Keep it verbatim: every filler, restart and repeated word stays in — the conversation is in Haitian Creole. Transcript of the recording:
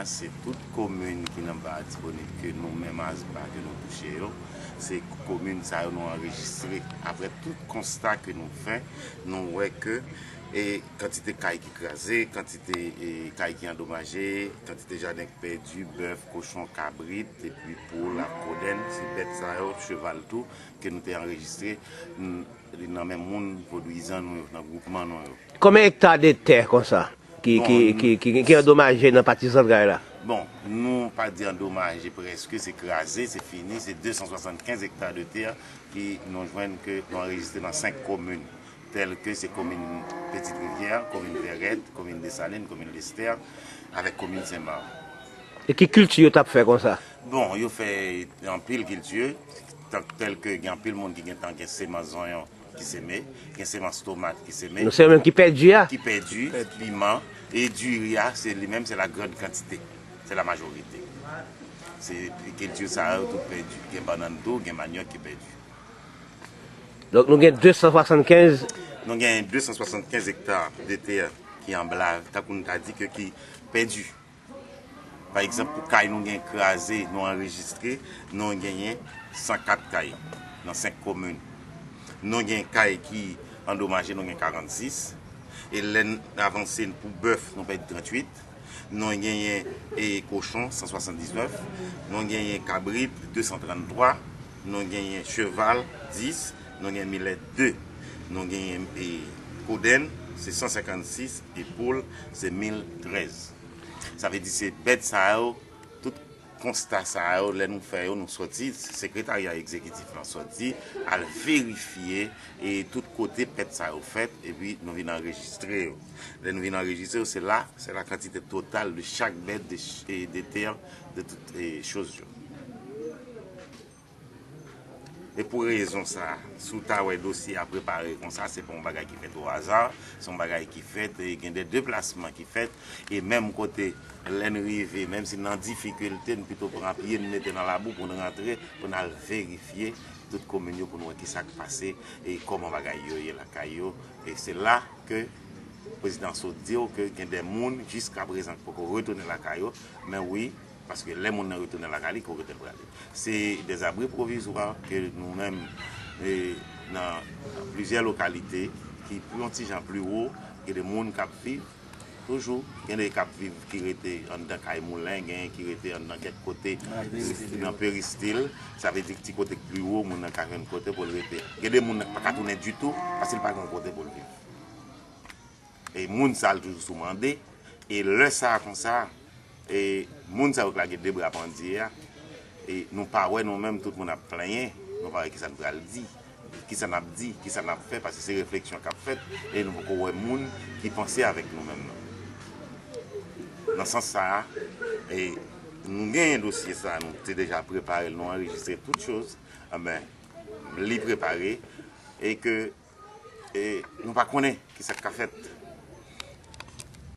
Se tout komin ki nan Ba Latibonit ke nou menm ASBA ke nou touche yo. Se komin sa yo nou anrejistre. Apre tout konsta ke nou fè, nou wè ke e kantite kay ki kraze, kantite e kay ki andomaje, kantite jaden ki pèdi, bèf, kochon, kabrit, epi poul ak kodenn, se bèt sa yo, cheval tou, ke nou te anrejistre n- nan men moun vodwizan nou yo, nan gwoupman nou yo. Konbyen ekta de tè konsa ki, ki, Bon, ki, ki, ki andomaje nan pati santral la? Bon, nou pa di andomaje, prèske se kraze, se fini, se de san swasannkenz ekta de tè ki nou jwenn ke nou anrejistre nan senk komin, tèl ke se komin Petite Rivière, komin Vèrèt, komin Desalin, komin Lestè, avèk komin Senmak. E ki kilti yo t ap fè konsa? Bon, yo fè anpil kilti, tan- tèl ke gen anpil moun ki gentan gen semans zonyon ki seme, gen semans tomat ki seme, Non, se yo menm ki pèdi a? Ki pèdi, piman, e diri a, se li menm, se la grande quantité, se la majorité. Se kilti sa yo tout pèdi. Gen bannann tou, gen manyòk ki pèdi. Donk nou gen de san swasannkenz. Nou gen de san swasannkenz ekta de tè ki an bla, tankou nou ta di ke ki pèdi. Pa egzanp, pou kay nou gen kraze, nou anrejistre, nou genyen san kat kay nan senk komin. Nou gen kay ki andomaje, nou gen karannsis. E lè n avanse pou bèf, nou pèdi tranntuit. Nou genyen e kochon, san swasanndiznèf. Nou genyen kabrit, de san tranntwa. Nou genyen cheval, dis. Nou gen milèt, de. Nou genyen e kodenn, se san senkannsis. E poul, se mil trèz. Sa vle di se bèt sa yo, tout konsta sa yo, lè nou fè yo, nou sòti, sekretarya egzekitif lan sòti, al verifye e tout kote bèt sa yo fèt, epi nou vin anrejistre yo. Lè nou vin anrejistre yo, se la, se la kantite total de chak bèt, de, ch- e de tè, de tout e choz yo. E pou rezon sa, si w ta wè dosye a prepare konsa, se pa yon bagay ki fèt o aza, se yon bagay ki fèt, e gen de deplasman ki fèt, e menm kote lè n rive, menm si n nan difikilte, n pito pran pye n mete nan labou pou n rantre, pou n al verifye tout komin yo pou n wè kisa k pase e kòman bagay yo ye lakay yo. E se la ke prezidan sot di w ke gen de moun jiskaprezan ki poko retounen lakay yo, men wi, paske lè moun nan retounen lakay li, ki kote l prale? Se de zabri pwovizwa ke nou menm, e, nan plizyè lokalite ki yon ti jan pli wo, gen de moun k ap viv toujou, gen de k ap viv ki rete anndan kay moulen, gen ki rete anndan kèk kote nan peristil, sa vle di ti kote k pli wo, moun nan ka jwenn kote pou l rete. Gen de moun nan pa ka tounen ditou, paske l pa gen yon kote pou l viv. E moun sa a toujou sou mande. E lè sa a konsa, e moun sa yo k lage de bra pandye a, e nou pa wè nou menm, tout moun ap plenyen, nou pa wè kisa n pral di, kisa n ap di, kisa n ap fè, paske se refleksyon k ap fèt, e nou poko wè moun ki panse avèk nou menm nan. Nan sans sa a, e nou genyen dosye sa a, nou te deja prepare l, nou anrejistre tout choz, anben, li prepare, e ke e nou pa konnen kisa k ka fèt.